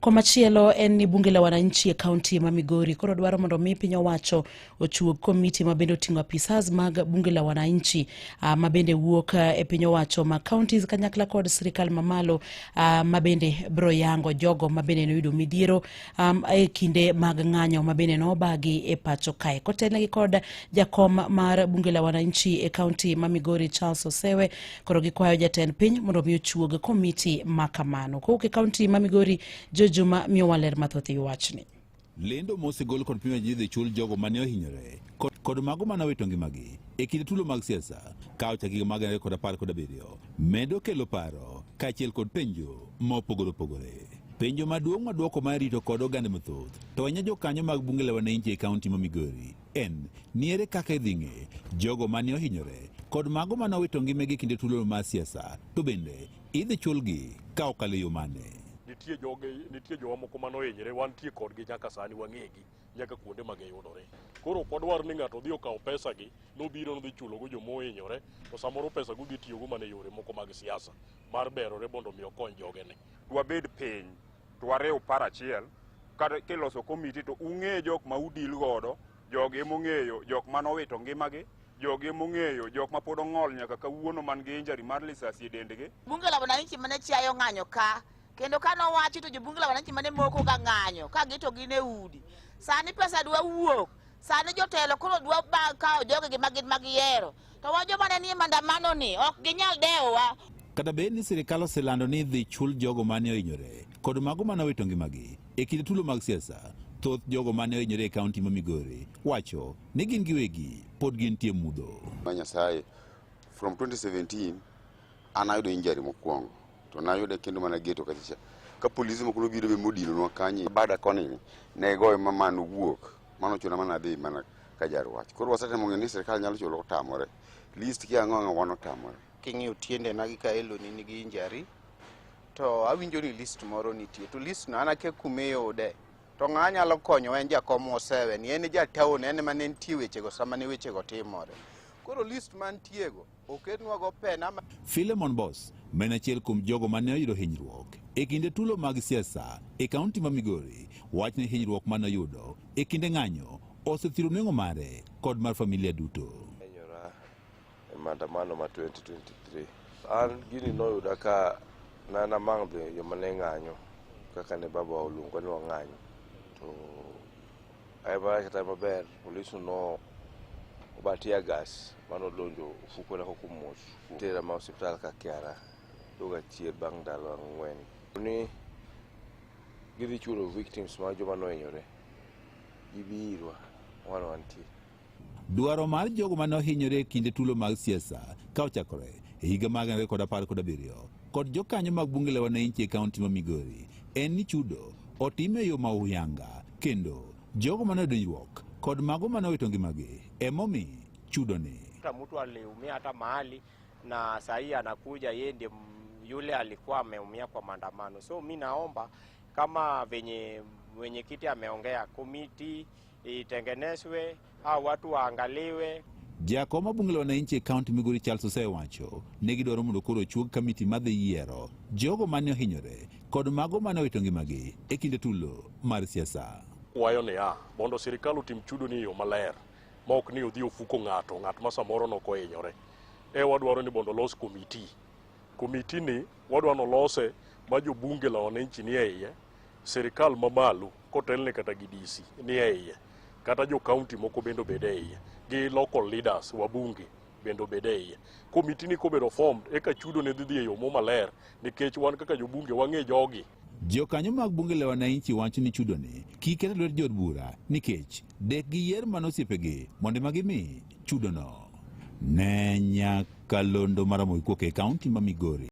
Komachielo en ni bunge la wananchi e kaunti ma Migori koro dwaro mondo mi piny owacho ochuog komiti ma bende oting'o apisas mag bunge la wananchi ma bende wuok e piny owacho ma counties kanyakla kod sirikal mamalo ma bende bro yango jogo ma bende noyudo midhiero e kinde mag ng'anyo ma bende nobagi e pacho kae. Kotelnegi kod jakom mar bunge la wananchi e kaunti ma Migori Charles Osewe, koro gikwayo jatend piny mondo mi ochuog komiti ma kamano. Kowuok e kaunti ma Migori, Joe Juma miyowa ler mathoth e wachni. Lendo mosegol kod piny idhi chul jogo mane ohinyore kod mago mane owito ngimagi e kinde tulo mag siasa ka ochak higa mag 2017 medo kelo paro kaachiel kod penjo mopogore opogore. Penjo maduong' ma dwoko mar rito kod oganda mathoth to ahinya jokanyo mag bunge la wananchi e kaunti ma Migori en ni ere kaka idhi ng'e jogo mane ohinyore kod mago mane owito ngimagi e kinde tulo mar siasa to bende idhi chulgi ka okalo e yo mane. Nitie joge, nitie jowa moko mane ohinyre, wantie kodgi nyaka sani, wang'egi nyaka kuonde ma giyudore. Koro ok wadwar ni ng'ato odhi okaw pesagi nobiro nodhi chulogo joma ohinyore, to samoro pesago odhi tiyogo mana e yore moko mag siasa mar berore mondo mi okony jogene. Wabed piny to wariw paro achiel, kata kiloso komiti to ung'e jok ma udil godo, jogi emong'eyo jok mane owito ngimagi, jogi emong'eyo jok ma pod ong'ol nyaka kawuono man gi injury mar lisasi e dendgi. Bunge la wananchi mane chiayo ng'anyo ka, kendo ka nowachi to jobunge la wananchi mane moko ga ng'anyo ka gito gin e udi. Sani pesa dwa wuok, sani jotelo koro dwa kawo jogegi ma gin ma giyiero, to wan joma ne nie maandamano ni ok ginyal dewowa. Kata bed ni sirikal oselando ni idhi chul jogo mane ohinyore kod mago mane owito ngimagi e kinde tulo mag siasa, thoth jogo mane ohinyore e kaunti ma Migori wacho ni gin giwegi pod gintie mudho. Ma Nyasaye, from 2017 an ayudo injury mokwongo to nayude kendo mana geto kacha ka polise moko nobiro be modinonwa kanyo bada koni ne goyo ma mano wuok mano chuna mana adhi mana ka jarwach. Koro wasetemo ng'eyo ni sirikal nyalo chulo otamore list ki ang'o ang'o wan otamore. King'iyo tiendena gi ka eloni nigi injury to awinjo ni list moro nitie to list no an akia kuma iyude to ng'a nyalo konyo en jakom Osewe ni en ja town en ema ne nitie wechego sama ne wechego timore. Koro list mantiego oketnwago pena. Philemon Boss ma en achiel kuom jogo mane oyudo hinyruok e kinde tulo mag siasa e kaunti ma Migori wach ni hinyruok mane oyudo e kinde ng'anyo osethiro nweng'o mare kod mar familia duto. Hinyora e maandamano ma 2023. An gini noyuda ka ne an among the joma ne ng'anyo kaka ne baba oluongo ni wang'anyo to ae kata maber polis no oba tear gas manodonjo ofukona koko muoch tera ma osiptal ka Kiara duoga chier bang' ndalo 4 ni gidhi chulo victims ma joma nohinyore gibi irwa wan wantie. Dwaro mar jogo mane ohinyore e kinde tulo mag siasa ka ochakore e higa mag 2017 kod jokanyo mag bunge la wananchi e kaunti ma Migori en ni chudo otim e yo ma huyanga kendo jogo mane oyudo hinyruok kod mago mane owito ngimagi emomi chudo ni. Hata mtu aliumia hata mahali na sahii anakuja yeye ndiye yule alikuwa ameumia kwa maandamano. So mi naomba kama venye mwenyekiti ameongea, komiti itengenezwe au watu waangaliwe. Jakom mar bunge la wananchi e kaunti Migori Charles Osewe wacho ne gidwaro mondo koro ochuog kamiti madhi yiero jogo mane ohinyore kod mago mane owito ngimagi e kinde tulo mar siasa. Kwayo niya, mondo sirikal otim chudo ni e yo maler ma ok ni odhi ofuko ng'ato, ng'at ma samoro nok ohinyore. E wadwaro ni mondo olos komiti. Komiti ni wadwa ni olose ma jobunge la wananchi ni e iye, sirikal mamalo kotelne kata gi DC ni e iye, kata jo county moko bende obed e iye, gi local leaders wabunge bende obed e iye. Komiti ni kobedo formed eka chudo ne dhi dhi e yo mo maler nikech wan kaka jobunge wang'e jogi. Jokanyo mag bunge la wananchi wacho ni chudo ni kik ket e lwet jood bura nikech dek giyier mana osiepegi mondo ema gimi chudono. Ne Nyakalondo mar Ramogi Kuok e kaunti ma Migori.